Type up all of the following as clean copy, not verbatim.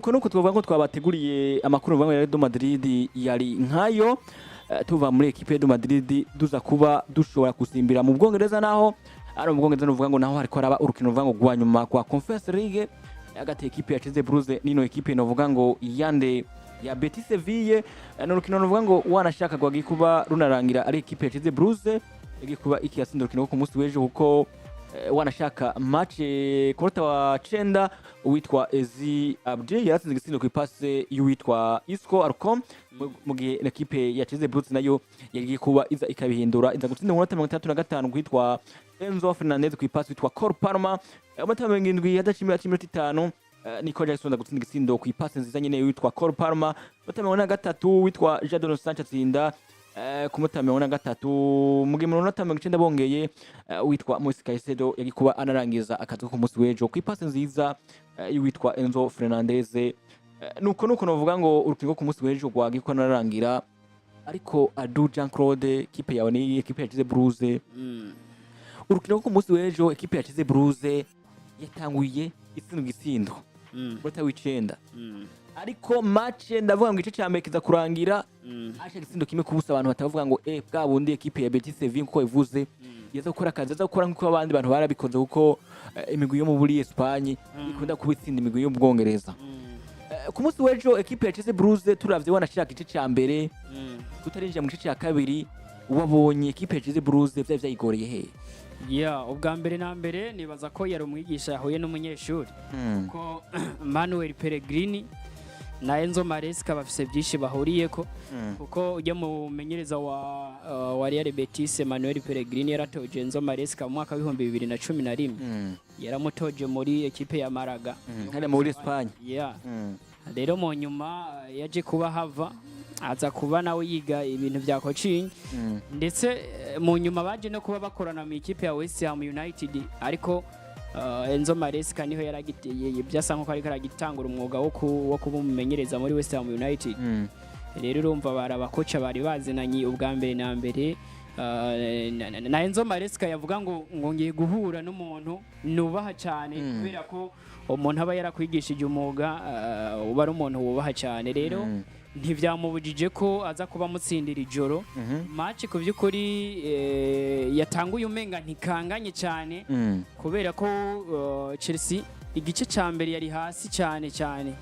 Ko nuko twovuga ko twabateguriye amakuru mvuga ngo ya Real Madrid yari nkayo. Tuva muri équipe de Madrid, duza kuba dushobora gusimbira mu Bwongereza, naho ari mu Bwongereza nuvuga ngo naho hariko haraba urukino ruvuga ngo rwa nyuma rwa Conference League hagati équipe ya Chelsea Blues nino équipe novuga ngo yande ya Betis Seville. Ni urukino nuvuga ngo wanashaka rwagiye kuba runarangira ari équipe ya Chelsea Blues igiye kuba ikiyatsinda urukino rwo ku munsi w'ejo, kuko wanashaka match ku munota wa 9 uwitwa Ezi Abdi yaratsinze igitsindo ku ipase y'uwitwa Isco Alarcon, mu gihe l'équipe ya Chelsea Blues nayo yagiye kuba iza ikabihindura, iza gutsinda mu munota 65 kwitwa Enzo Fernandez ku ipasi witwa Cole Palmer. Umunota 70 hadacimira iminota 5, Nico Jackson gutsinda igitsindo ku ipasi nziza nyene witwa Cole Palmer. Umunota 43 witwa Jadon Sancho atsinda ku munota 43, mu gihe mu minota 90 bongeye witwa Moises Caicedo yagiye kuba anarangiza akazi ko ku munsi w'ejo ku ipasi nziza y'uwitwa Enzo Fernandez. Nuko novuga ngo urukino rwo ku munsi w'ejo rwagiye kuba narangira. Ariko Adu Jean Claude, équipe yawe ni équipe ya Chelsea Blues. Urukino rwo ku munsi w'ejo, équipe ya Chelsea Blues yatanguye itsindwa igitsindo munota w'9, ariko match ndavuga ngo igice cya mbere kiza kurangira aje igitsindo 1-0. Abantu batavuga ngo bwa bundi équipe ya Betis Sevilla nkuko bivuze yaza gukora akazi, yaza gukora nkuko abandi bantu barabikoze, kuko imigwi yo muri Espagne ikunda kuba itsinda imigwi yo mu Bwongereza. Ku munsi w'ejo équipe ya Chelsea Blues, turavye wanashaka igice cya mbere, tutarinjira mu gice cya kabiri, wabonye équipe ya Chelsea Blues vyari vyayigoreye he? Ya, ubwa mbere na mbere nibaza ko yari umwigisha yahuye n'umunyeshuri, ko Manuel Pellegrini na Enzo Maresca bafise byinshi bahuriyeko, kuko ujya mu menyereza wa Real Betis Manuel Pellegrini yaratoje Enzo Maresca mu mwaka w'2011. Yaramutoje muri équipe ya Malaga. Hariya muri Espagne. Yeah. Rero mu nyuma yaje kuba hava aza kuba nawe yiga ibintu bya coaching, ndetse mu nyuma baje no kuba bakorana mu ikipe ya West Ham United, ariko Enzo Maresca niho yaragiteye, byasa nkuko ariko aragitangura umwuga wo kuba umumenyereza muri West Ham United. Rero urumva bari abakoca bari bazinanye ubwa mbere na mbere. Na Enzo Maresca yavuga ngo ngiye guhura n'umuntu nubaha cyane, kubera ko umuntu aba yarakwigishije umwuga uba ari umuntu wubaha cyane. Rero ntibyamubujije ko aza kuba amutsindira ijoro. Match ku by'ukuri yatanguye umenga ntikanganye cyane, kubera ko Chelsea igice cya mbere yari hasi cyane cyane.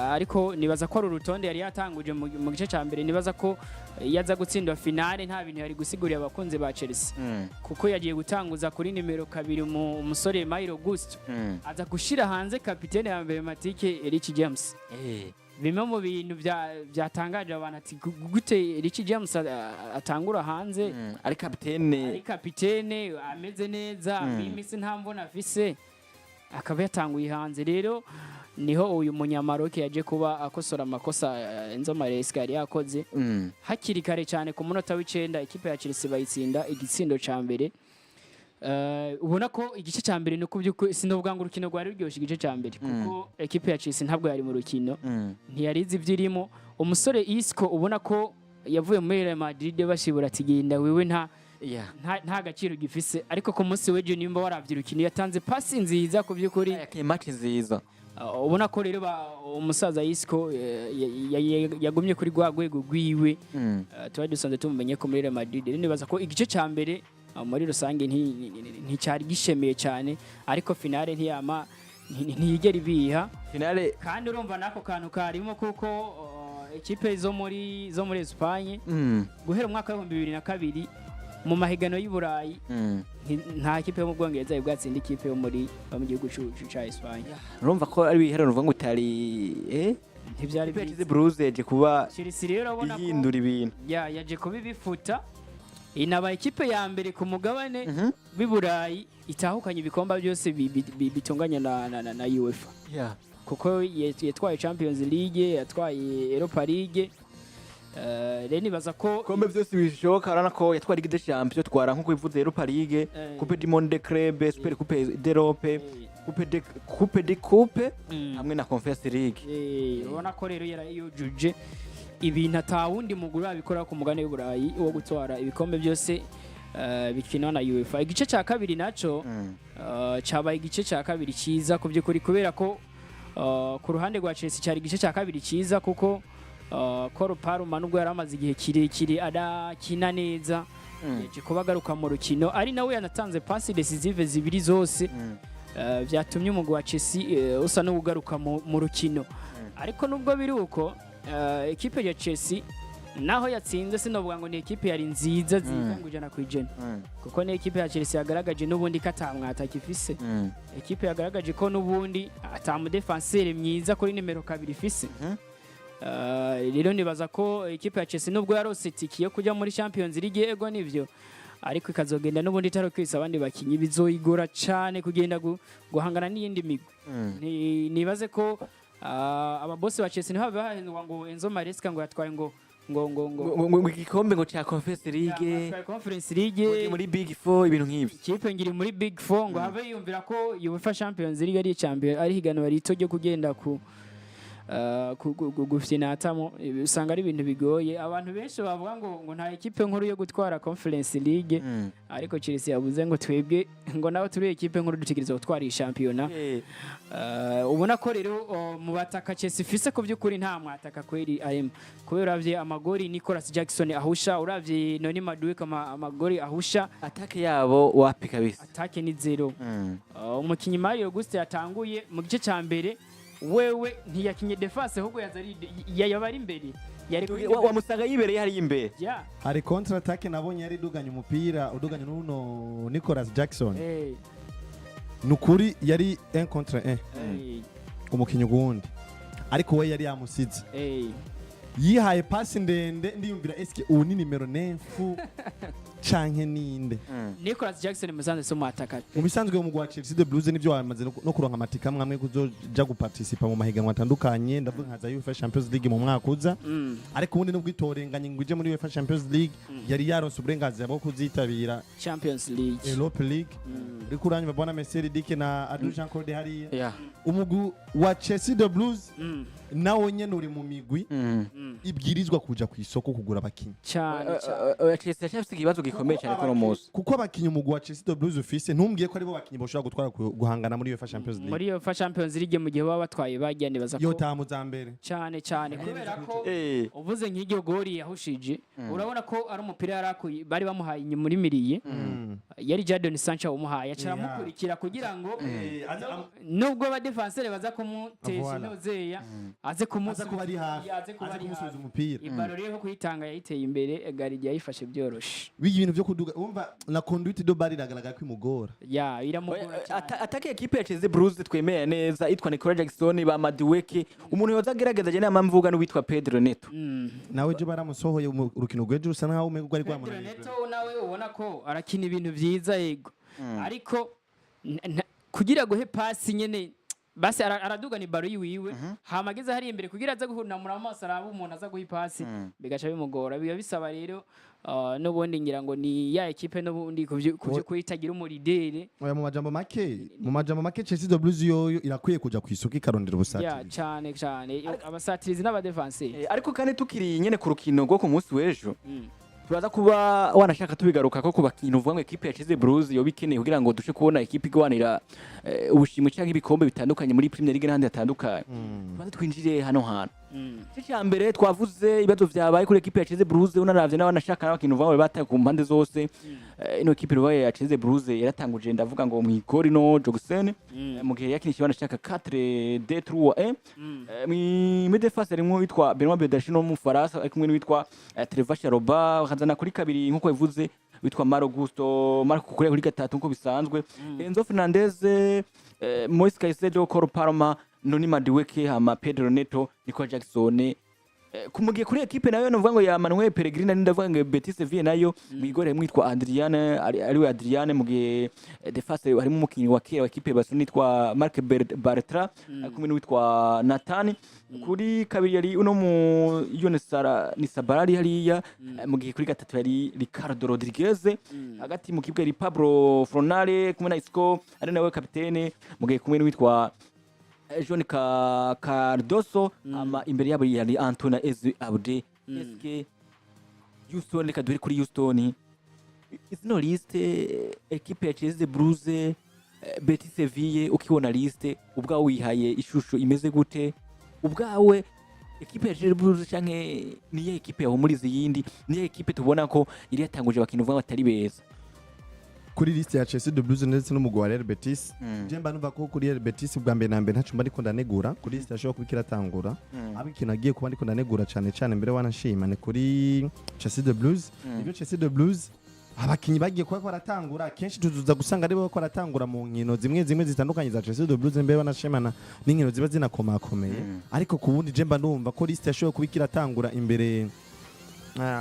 Ariko nibaza ko ari urutonde yari yatanguje mu gice cya mbere. Nibaza ko iyo aza gutsindwa finale nta bintu yari gusigurira abakunzi ba Chelsea, kuko yagiye gutanguza kuri nimero 2 mu umusore Malo Gusto, aza gushira hanze kapitene ya mbere Matike Reece James. Bimwe mu bintu byatangaje abantu, ati gute Reece James atangura hanze Ari kapitene, ari kapitene ameze neza, iminsi nta mvune afise, akaba yatanguye hanze? Rero niho uyu munyamaroke yaje kuba akosora amakosa Enzo Maresca yari yakoze hakiri kare cyane. Ku munota w'9 ikipe ya Chelsea bayitsinda igitsindo ca mbere. Ubona ko igice cya mbere ni by'ukuri sinovuga ngo urukino rwari ruryoshye igice cya mbere, kuko ekipe ya Chelsea ntabwo yari mu rukino, ntiyari izi ibyo irimo. Umusore Isco ubona ko yavuye muri Real Madrid bashibura ati genda wewe, nta nta gaciro gifise, ariko ku munsi w'ejo nimba waravye urukino yatanze pasi nziza ku by'ukuri. Yakinye match nziza. Ubona ko rero umusaza Isco yagumye kuri rwa rwego rwiwe tuba dusanzwe tumumenye ko muri Real Madrid. Rero nibaza ko igice cya mbere muri rusange nticyari gishemeye cyane, ariko finale ntiyama ntiyigera ibiha. Finale. Kandi urumva n'ako kantu karimo, kuko ekipe zo muri Espagne guhera umwaka w'2002 mu mahiganwa y'i Burayi nta kipe yo mu Bwongereza yari bwatsinda ikipe yo mu gihugu ca Espagne. Urumva ko ari ibiharuro uvuga ngo utari ntibyari Ikipe ya byiza. Chelsea Blues yaje kuba Chelsea rero urabona ko ihindura ibintu. Ya, yaje kuba ibifuta, inaba ikipe ya mbere ku mugabane w'i Burayi itahukanye ibikombe byose bitunganya na UEFA, kuko yatwaye Champions League, yatwaye Europa League. Rero nibaza ko Ibikombe byose bishoboka. Urabona ko yatwara Ligue des Champions, twara nkuko bivuze Europa League, Coupe du Monde des Clubs, Super Coupe d'Europe, Coupe de Coupe hamwe na Conference League. Ubona ko rero yarayujuje ibintu atawundi muguri wabikora ku mugabane w'i Burayi wo gutwara ibikombe byose bikinwa na UEFA. Igice cya kabiri naco cyabaye igice cya kabiri cyiza ku by'ukuri, kubera ko Ku ruhande rwa Chelsea cyari igice cya kabiri cyiza, kuko Cole Palmer, nubwo yari amaze igihe kirekire adakina neza, yaje kuba agaruka mu rukino, ari nawe yanatanze passe décisive zibiri zose byatumye umugwi wa Chelsea usa n'ugaruka mu rukino. Ariko nubwo biri uko, ekipe ya Chelsea naho yatsinze, sinovuga ngo ni ekipe yari nziza nziza ngo 100%, kuko ni ekipe ya Chelsea yagaragaje n'ubundi ko atamwataka ifise, ekipe yagaragaje ko n'ubundi atamudefanseri mwiza kuri nimero 2 ifise. Rero nibaza ko ekipe ya Chelsea, nubwo yarose itike yo kujya muri Champions League, ego nivyo, ariko ikazogenda n'ubundi itarokwisa abandi bakinyi, bizoyigora cane kugenda guhangana n'iyindi migwi. Nibaze ko ababosi ba Chelsea niho bahendwa ngo Enzo Maresca ngo yatwaye ngo ngo igikombe ngo ca Conference League, yatwaye Conference League, ngo muri Big Four, ibintu nk'ivyo. Ikipe ngiri muri Big Four, ngo have yumvira ko UEFA Champions League ari champion, ari higanwa rito ryo kugenda ku gufyinatamo. Usanga ari ibintu bigoye. Abantu benshi bavuga ngo nta ekipe nkuru yo gutwara Conference League, ariko Chelsea yavuze ngo twebwe ngo nawe turi ekipe nkuru, dutegereza gutwara iyi shampiyona. Ubona ko rero mu bataka Chelsea ifise, ko by'ukuri nta mwataka kweri arimo, kubera uravye amagori Nicolas Jackson ahusha, uravye Noni Madueke amagori ahusha, Attaque yabo wapi kabisa. Attaque ni zéro. Umukinyi Mario Gusto yatanguye mu gice cya mbere, wewe ntiyakinye défense, ahubwo yaza ari yaba ari imbere, yari kuri Wamusanga yibereye hariya imbere. Ya. Hari contre attaque nabonye yari iduganye umupira, uduganye n'uno Nicolas Jackson. Nukuri yari 1 contre 1, umukinyi ugundi, ariko we yari yamusize, yihaye pasi ndende. Ndiyumvira, eske ubu ni nimero 9 canke ninde? Nicolas Jackson musanze so mwataka. Mu bisanzwe mu gwa Chelsea the Blues nivyo bamaze no kuronka amatika amwe amwe kuzoja guparticipa mu mahiganwa atandukanye, ndavuga nka za UEFA Champions League mu mwaka uza. Ariko ubundi nubwo itorenganye ngo ije muri UEFA Champions League, yari yaronse uburenganzira bwo kuzitabira Champions League. Europa League. Uriko uranyumva, bwana Messi Dike na Adu Jean Claude hariya? Yeah. Umugwi wa Chelsea the Blues nawo nyene uri mu migwi ibwirizwa kuja ku isoko kugura abakinyi. Cyane cyane. Chelsea yafise ikibazo gikomeye cyane kuri uno munsi. Kuko abakinyi umugwi wa Chelsea the Blues ufise, ntumbwiye ko aribo bakinyi boshobora gutwara guhangana muri UEFA Champions League. Muri UEFA Champions League, mu gihe baba batwaye bajya, nibaza ko Yotaha mu za mbere. Cyane cyane, kubera ko uvuze nk'iryo gori yahushije, urabona ko ari umupira yari akuye, bari bamuhaye inyuma muri milieu, yari Jadon Sancho umuhaye, aca aramukurikira kugira ngo nubwo abadefansere baza kumutesha inozeya, aze Aza kuba ari hafi, aze kuba aze ari kumusubiza hafi. umupira. Ibaro rero kuyitanga yayiteye imbere, Garigi yayifashe byoroshe. Biga ibintu byo kuduga, wumva na conduite de balle iragaragara ko imugora. Ya, iramugora cyane. Attaque ekipe ya Chelsea Blues twemeye neza itwa Nicolas Jackson, ba Madueke, umuntu yoza agerageza je nama mvuga n'uwitwa Pedro Neto. Nawe ejo baramusohoye mu rukino rw'ejo, rusa nkaho umengo rwari Pedro rwamunaniye. Neto nawe ubona ko arakina ibintu vyiza, yego, ariko kugira guhe pasi nyene basi aradugana ibaro yiwiwe, hama ageze hariya imbere kugira aze guhunamura amaso araba umuntu aza guha ipasi, bigaca bimugora. Biba bisaba rero n'ubundi ngira ngo ni ya ekipe n'ubundi kuvyo kuyitagira umuridere. Oya, mu majambo make Chelsea the Blues yoyo irakwiye kuja ku isoko ikarondera Ya, ubusatirizi. Cane cane, abasatirizi n'abadefanseri. Ariko kandi tukiri nyene ku rukino rwo ku munsi w'ejo, turaza kuba wanashaka tubigaruka ko ku bakintu uvuga ngo ekipe ya Chelsea Blues yoba ikeneye kugira ngo dushe kubona ekipe igwanira ubushimwe cyangwa ibikombe bitandukanye muri Premier League n'ahandi hatandukanye. Tubanze twinjire hano hantu. Igice cya mbere twavuze ibibazo vyabaye kuri ekipe ya Chelsea Blues, unaravye n'abanashaka n'abakintu uvuga ngo bataye ku mpande zose. Ino ekipe rubaye ya Chelsea Blues yaratanguje, ndavuga ngo mw'igori no Jogsen, mu gihe yakinisha banashaka 4 2 3 1. Muri défense harimwo witwa Benoit Badiashile wo mu Faransa, ari kumwe n'uwitwa Trevor Chalobah, bakazana kuri kabiri nkuko bivuze witwa Malo Gusto, Marco Cucurella kuri gatatu nkuko bisanzwe, Enzo Fernandez, Moise Caicedo, Cole Palmer, Noni Madueke, hama Pedro Neto, Nicolas Jackson. Kumugiye kuri ekipe nayo novuga ngo ya Manuel Pellegrini, ari ndavuga ngo Betis Sevilla nayo mwigore mwitwa Adriane, ariwe Adriane, mu gihe défense harimo umukinyi wa kera wa ekipe ya Barcelona yitwa Marc Bartra, ari kumwe n'uwitwa Nathan. Kuri kabiri yari uno mu Yones Sara ni Sabarari hariya, mu gihe kuri gatatu yari Ricardo Rodriguez. Hagati mu kibuga yari Pablo Fornale kumwe na Isco ari nawe kapitene, mu gihe kumwe n'uwitwa John Cardoso, ama imbere yabo yari Antona Eze Abde. Eske Houston, reka duhere kuri Houston, zino liste ekipe ya Chelsea Blues. Betis Seville, ukibona liste ubwawe wihaye ishusho imeze gute? Ubwawe ekipe ya Chelsea Blues canke niyo ekipe yahumuriza iyindi? Niyo ekipe tubona ko iri yatanguje abakinyi uvuga batari beza? Kuri liste ya Chelsea de Blues ndetse n'umugwi wa Real Betis, je mba numva ko kuri Real Betis bwa mbere na mbere ntaco mba ndiko ndanegura kuri liste yashobora kuba ikiratangura. Ariko ikintu agiye kuba ndiko ndanegura cane cane mbere wanashima ni kuri Chelsea de Blues. Nibyo, Chelsea de Blues abakinyi bagiye kuba baratangura kenshi tuzuza gusanga aribo bariko baratangura mu nkino zimwe zimwe zitandukanye za Chelsea de Blues, mbere banashimana n'inkino ziba zinakomakomeye. Ariko ku bundi je mba numva ko liste yashoboye kuba ikiratangura imbere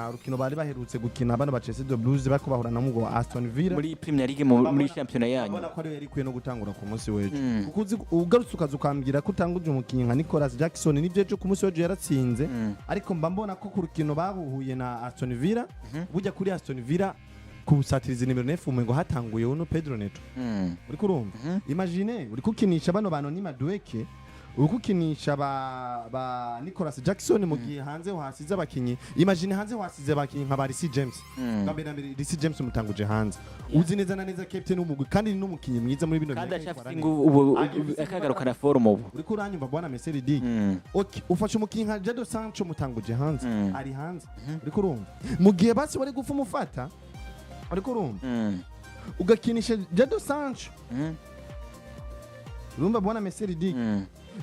urukino bari baherutse gukina bano ba Chelsea de Blues bariko bahura na mugwi wa Aston Villa muri Premier League, muri shampiyona yanyu. Urabona ko ariyo yari ikwiye no gutangura ku munsi w'ejo, kuko uzi ugarutse ukaza ukambwira ko utanguje umukinnyi nka Nicolas Jackson, nibyo ejo ku munsi w'ejo yaratsinze, ariko mba mbona ko ku rukino bahuye na Aston Villa, burya kuri Aston Villa ku busatirizi nimero 9 ngo hatanguye uno Pedro Neto. Uriko urumva? Imagine uriko ukinisha bano bantu ni Madueke, uriko ukinisha ba Nicolas Jackson mu gihe hanze wahasize abakinyi. Imagine hanze wahasize abakinyi nka ba Reece James. Bwa mbere na mbere Reece James umutanguje hanze, uzi neza na neza captain w'umugwi kandi ni n'umukinyi mwiza muri bino Kandi bihe acafise yitwara neza. inguvu ubu, akagarukana forme ubu. Uriko uranyumva, bwana Messi D? Okay, ufashe umukinyi nka Jadon Sancho mutanguje hanze, ari hanze, uriko urumva? Mu gihe basi wari gupfa umufata, uriko urumva, ugakinisha Jadon Sancho, urumva, bwana Messi D?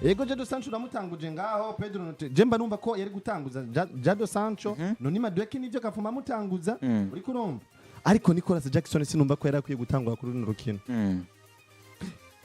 Yego, Jadon Sancho uramutanguje ngaho Pedro Neto. Je mba numva ko yari gutanguza Jadon Sancho, none Madueke nivyo kafuma amutanguza, uriko urumva? Ariko Nicolas Jackson sinumva ko yari akwiye gutangura kuri runo rukino.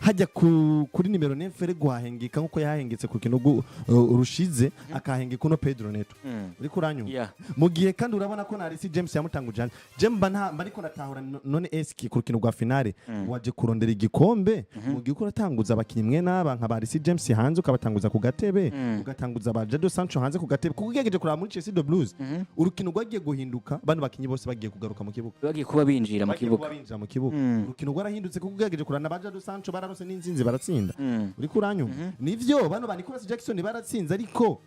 Hajya kuri nimero 9 guhahengeka nkuko yahengetse ku kino rushize, akahengeka uno Pedro Neto. Uriko uranyumva? Yeah. Mu gihe kandi urabona ko na Reece James yamutanguje hanze. Je mba nta mba ariko natahura none eski ku rukino rwa finale waje kurondera igikombe mu gihe uko uratanguza abakinyi mwe n'aba nka ba Reece James hanze, ukabatanguza ku gatebe, ugatanguza ba Jadon Sancho hanze ku gatebe? Kuko ugerageje kuraba muri Chelsea the Blues, urukino rwagiye guhinduka bano bakinyi bose bagiye kugaruka mu kibuga. Bagiye kuba binjira mu Bagiye kibuga. kuba binjira mu kibuga. Urukino rwarahindutse kuko ugerageje kuraba na ba Jadon Sancho bararose n'inzinzi baratsinda. Uriko uranyumva? Nivyo, bano ba Nicolas Jackson baratsinze, ariko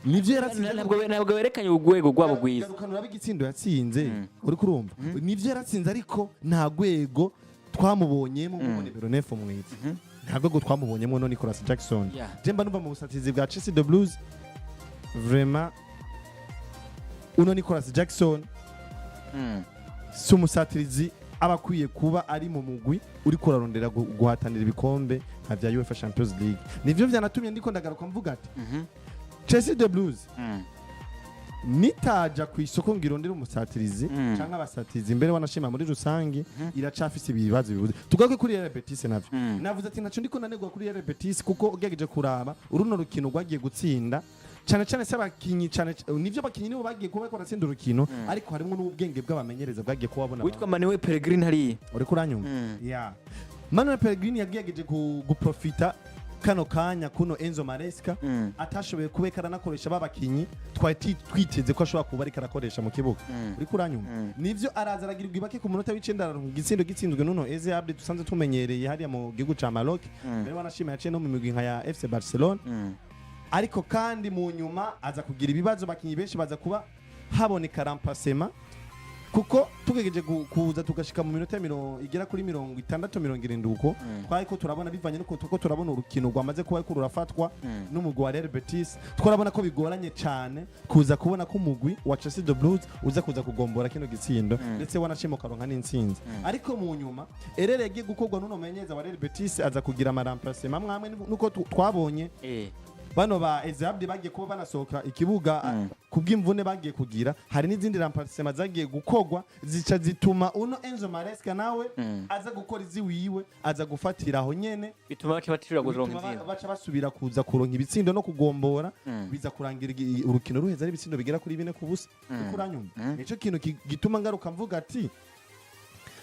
nivyo yaratsinze. Ntabwo werekanye urwego rwabo rwiza. Garukana urabe igitsindo yatsinze, uriko urumva? Nivyo yaratsinze, ariko nta rwego twamubonyemo ngo nimero 9 mwiza, nta rwego twamubonyemo no Nicolas Jackson. Je mba numva mu busatizi bwa Chelsea the Blues vraiment uno Nicolas Jackson si umusatirizi aba akwiye kuba ari mu mugwi uriko urarondera guhatanira ibikombe nka vya UEFA Champions League. Nivyo vyanatumye ndiko ndagaruka mvuga ati Chelsea the Blues nitaja ku isoko ngo irondere umusatirizi canke abasatirizi mbere wanashima muri rusangi, iracafise ibibazo bibuze. Tugaruke kuri Real Betis navyo. Navuze ati naco ndiko nanegwa kuri Real Betis, kuko ugerageje kuraba uruno rukino rwagiye gutsinda cyane cyane se abakinyi cyane nivyo abakinyi nibo bagiye kuba bariko baratsinda urukino, ariko harimo n'ubwenge bw'abamenyereza bwagiye kubabona. Witwa Manuel Pellegrini hariya. Uriko uranyumva? Yeah. Manuel Pellegrini yagerageje guprofita kano kanya kuno Enzo Maresca atashoboye kuba aranakoresha babakinyi twari twiteze ko ashobora kuba ariko arakoresha mu kibuga. Uriko uranyumva? Nivyo, araza aragirwa ibake ku munota w'icenda, araronka igitsindo gitsinzwe nuno Eze Abde dusanzwe tumenyereye hariya mu gihugu ca Maroc, mbere wanashima yaciye no mu migwi nka ya FC Barcelona. Ariko kandi mu nyuma aza kugira ibibazo, abakinyi benshi baza kuba haboneka remplacement, kuko tugegeje kuza tugashika mu minota igera kuri 60, 70 uko, twari ko turabona bivanye nuko tuko turabona urukino rwamaze kuba ariko rurafatwa n'umugwi wa Real Betis, twarabona ko bigoranye cyane kuza kubona ko umugwi wa Chelsea the Blues uza kuza kugombora kino gitsindo, ndetse wanashima ukaronka n'intsinzi. Ariko mu nyuma erreur yagiye gukorwa n'uno menyereza wa Real Betis, aza kugira amaremplacement amwe amwe nuko twabonye bano ba Ezabdi bagiye kuba banasohoka ikibuga kubw'imvune bagiye kugira. Hari n'izindi remplacement zagiye gukogwa zica zituma uno Enzo Maresca nawe aza gukora izi wiwe, aza gufatira aho nyene. Bituma baca batishobora kuronka bituma intsinzi. Baca basubira kuza kuronka ibitsindo no kugombora, biza kurangira urukino ruheza ari ibitsindo bigera kuri 4-0. Uriko uranyumva? Nico kintu gituma ngaruka mvuga ati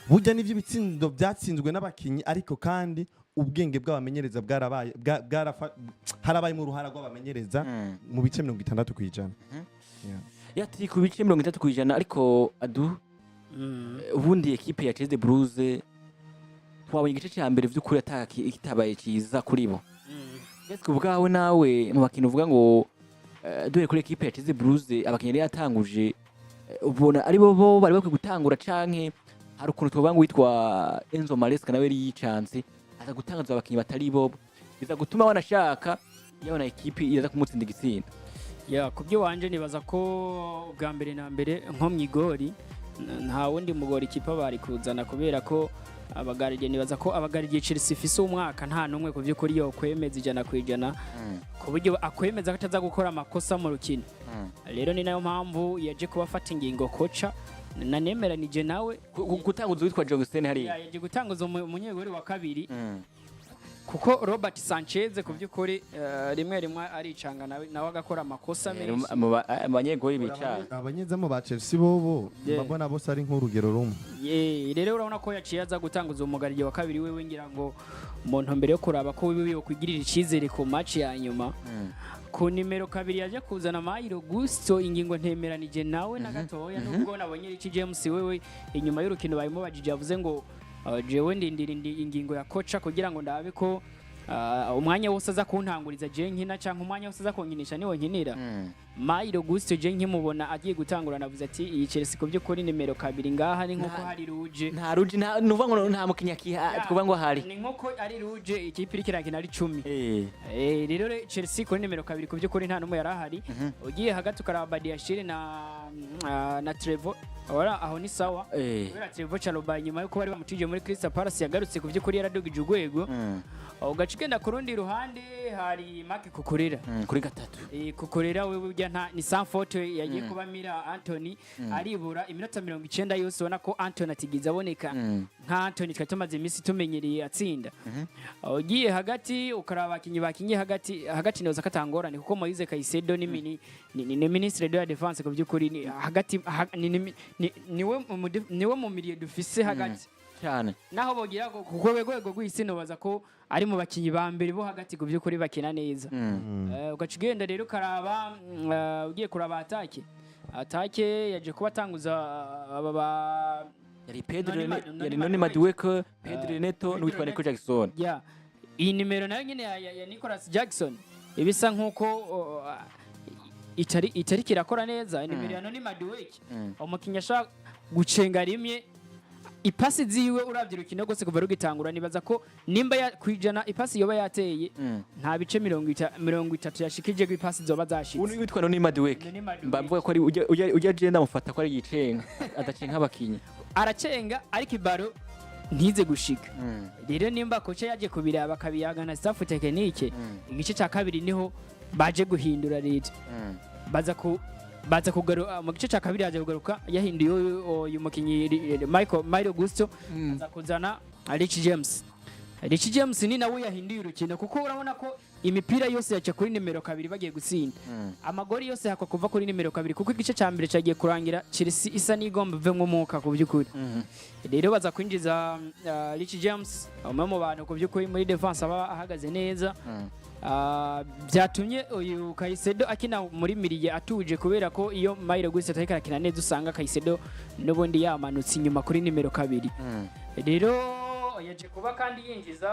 burya nivyo ibitsindo byatsinzwe n'abakinyi, ariko kandi ubwenge bw'abamenyereza bwarabaye harabayemo uruhara rw'abamenyereza mu bice 60%. Yeah. Yatiri ku bice 60%, ariko adu ubundi ekipe ya Chelsea Blues twabonye igice cya mbere vy'ukuri kitabaye cyiza kuri bo. Ese ubwawe nawe mu bakintu uvuga ngo duhere kuri ekipe ya Chelsea Blues, abakinyi yari yatanguje, ubona ari bo bari bakwiye gutangura canke Hari ukuntu tuvuga ngo witwa Enzo Maresca nawe yari yicanze, aza gutangaza abakinyi batari bo, biza gutuma wanashaka yabona ekipi iza kumutsinda igitsinda. Ya, ku byo wanje nibaza ko bwa mbere na mbere nko mu igori nta wundi mugori ikipa bari kuzana, kubera ko abagardien, nibaza ko abagardien Chelsea ifise umwaka nta n'umwe ku by'ukuri yo kwemeza 100% ku buryo akwemeza ko ataza gukora amakosa mu rukino. Rero ni nayo mpamvu yaje kuba afata ingingo koca nanemeranije nawe. Gutanguza witwa Jorgensen hariya. Ya, yaje gutanguza umunyegori wa kabiri, kuko Robert Sanchez ku by'ukuri rimwe rimwe aricanga, nawe agakora amakosa menshi. Mu banyegori bicara. Abanyezamu ba Chelsea bobo mbabona bose ari nk'urugero rumwe. Ye, rero urabona ko yaciye aza gutanguza umugaryi wa kabiri wewe, ngira ngo mu ntumbero yo kuraba ko wewe yokwigirira icyizere ku match ya nyuma. Ku nimero 2 yaje kuzana Malo Gusto, ingingo ntemeranije nawe na gatoya, nubwo nabonye Reece James wewe inyuma y'urukino babimubajije yavuze ngo jewe ndindira ingingo ya koca kugira ngo ndabe ko umwanya wose aza kuntanguriza je nkina, canke umwanya wose aza kunkinisha niwo nkinira. Malo Gusto je nkimubona agiye gutangura navuze ati iyi Chelsea ku by'ukuri nimero 2 ngaha ni nkuko hari ruje. Nta ruji, nta nuvuga ngo nta mukinnyi akiha tkuvuga ngo hari. Ni nkuko ari ruje, ikipe iriko irakina ari 10. Rero Chelsea kuri nimero 2 ku by'ukuri nta n'umwe yari ahari. Ugiye hagati ukaraba Badiashile na Trevoh, ora aho ni sawa, kubera Trevoh Chalobah nyuma yuko bari bamutije muri Crystal Palace yagarutse, ku by'ukuri yaradugije urwego. Ugaca ugenda ku rundi ruhande hari Marc Cucurella. Kuri 3. Cucurella wewe burya nta ni sans faute, yagiye kuba mira Anthony aribura iminota 90 yose, ubona ko Anthony atigeze aboneka nka Anthony twari tumaze iminsi tumenyereye atsinda. Ugiye hagati ukaraba abakinyi bakinye hagati hagati, noza katangorane kuko Moise Caicedo ni ministre de la défense ku by'ukuri, ni hagati niwe mu milieu dufise hagati. Cyane. Naho bogira ku rwego rw'isi, nobaza ko ari mu bakinyi ba mbere bo hagati ku by'ukuri bakina neza. Ugaca ugenda rero ukaraba ugiye kuraba attaque yaje kuba atanguza aba ba Yari Pedro Noni yari Noni Noni Madueke. Madueke, Pedro Neto n'uwitwa Pedro Nico Jackson. Ya, iyi nimero nayo nyine ya Nicolas Jackson ibisa nkuko itari kirakora neza, nimero ya Noni Madueke, umukinnyi ashaka gucenga rimwe ipasi ziwe. Uravye urukino rwose kuva rugitangura, nibaza ko nimba ya kwijana ipasi yoba yateye, nta bice 30 yashikije ko ipasi zoba zashitse. Uno witwa Noni Madueke. Noni Madueke. Mba mvuga ko ari ujya je ndamufata ko ari yicenga, adacenga abakinyi. Aracenga ariko ibaro ntize gushika. Rero nimba koca yaje kubiraba akabiyaga na staff technique, igice cya kabiri niho baje guhindura. Rero baza kugaruka mu gice cya kabiri, yaje kugaruka yahinduye uyu mukinyi Michael Malo Gusto, aza kuzana Reece James. Reece James ni nawe yahinduye urukino, kuko urabona ko imipira yose yaca kuri nimero 2 bagiye gutsinda, amagori yose hakwa kuva kuri nimero 2, kuko igice cya mbere cyagiye kurangira Chelsea isa n'igomba ivemwo umwuka ku by'ukuri. Rero baza kwinjiza Reece James, umwe mu bantu ku by'ukuri muri defense aba ahagaze neza. Byatumye uyu Caicedo akina muri milieu atuje, kubera ko iyo Malo Gusto atariko arakina neza usanga Caicedo n'ubundi yamanutse inyuma kuri nimero 2. Rero yaje kuba kandi yinjiza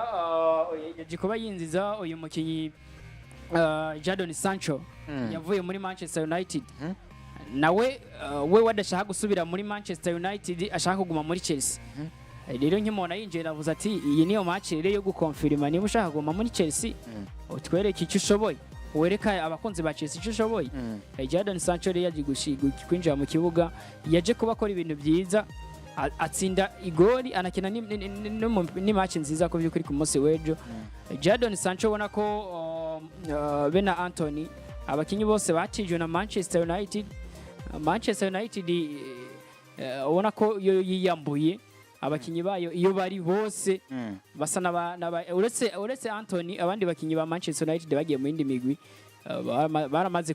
yaje kuba yinjiza uyu mukinyi Jadon Sancho yavuye muri Manchester United. Nawe we wadashaka gusubira muri Manchester United, ashaka kuguma muri Chelsea. Rero nkimubona yinjiye navuze ati iyi niyo match rero yo gukonfirima niba ushaka kuguma muri Chelsea, utwereke icyo ushoboye, wereka abakunzi ba Chelsea icyo ushoboye. Jadon Sancho rero yaje kwinjira mu kibuga, yaje kuba akora ibintu byiza, atsinda igori, anakina ni match nziza ku by'ukuri ku munsi w'ejo. Jadon Sancho ubona ko be na Anthony, abakinyi bose batijwe na Manchester United. Manchester United ubona ko yo yiyambuye abakinyi bayo iyo bari bose basa n'aba uretse Anthony, abandi bakinyi ba Manchester United bagiye mu yindi migwi, baramaze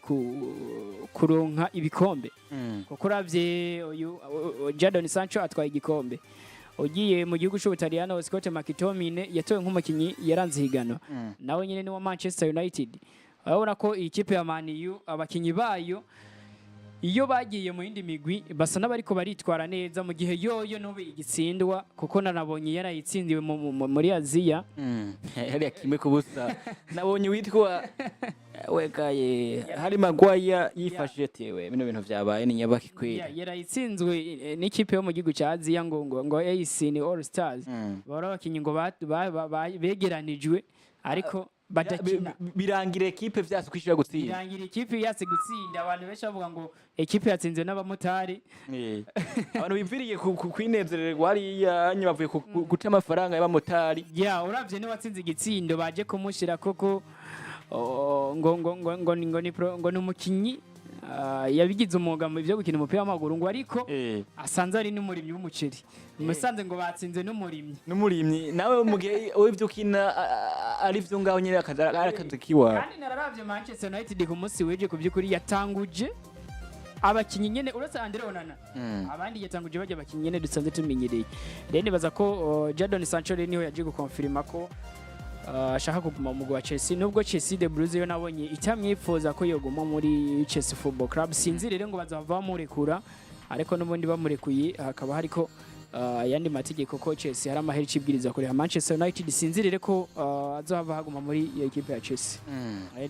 kuronka ibikombe, kuko uravye uyu Jadon Sancho atwaye igikombe. Ugiye mu gihugu cy'Ubutaliyano, Scott McTominay yatowe nk'umukinyi yaranze higanwa, nawe nyine ni wa Manchester United. Urabona ko iyi kipe ya Man U abakinyi bayo iyo bagiye mu yindi migwi basa n'abariko baritwara neza, mu gihe yoyo n'ubu igitsindwa, kuko nanabonye yarayitsindiwe muri Aziya. Hariya 1-0, nabonye witwa Wekaye hari Maguire yifashije tewe bino bintu vyabaye ni nyabaki kweli. Yarayitsinzwe n'ikipe yo mu gihugu cya Aziya ngo AC ni All Stars. Bahora abakinyi ngo begeranijwe ariko badakina. Birangira ekipe vyase kwishura gutsinda. Birangira ikipe yase gutsinda, abantu benshi bavuga ngo ekipe yatsinzwe n'abamotari. Abantu biviriye kwinezererwa hariya nyuma bavuye guca amafaranga y'abamotari. Ya, uravye ni watsinze igitsindo baje kumushira koko oh, ngo ni umukinyi yabigize umwuga mu byo gukina umupira w'amaguru, ngo ariko asanze ari n'umurimyi w'umuceri. Musanze ngo batsinze n'umurimyi. N'umurimyi nawe mu gihe wowe ivyo ukina ari vyo ngaho nyene akazi ari akazi kiwawe. Kandi nararavye Manchester United ku munsi w'ejo, ku by'ukuri yatanguje abakinyi nyene uretse Andre Onana, abandi yatanguje bajya abakinyi nyene dusanzwe tumenyereye. Rero nibaza ko Jadon Sancho rero niho yaje gukonfirma ko ashaka kuguma mu mugwi wa Chelsea, nubwo Chelsea the Blues yo nabonye itamwifuza ko yoguma muri Chelsea Football Club. Sinzi rero ngo bazava bamurekura, ariko n'ubundi bamurekuye hakaba hariko ayandi mategeko ko Chelsea hari amahera icibwiriza kuriha Manchester United. Sinzi rero ko azohava haguma muri iyo ekipe ya Chelsea.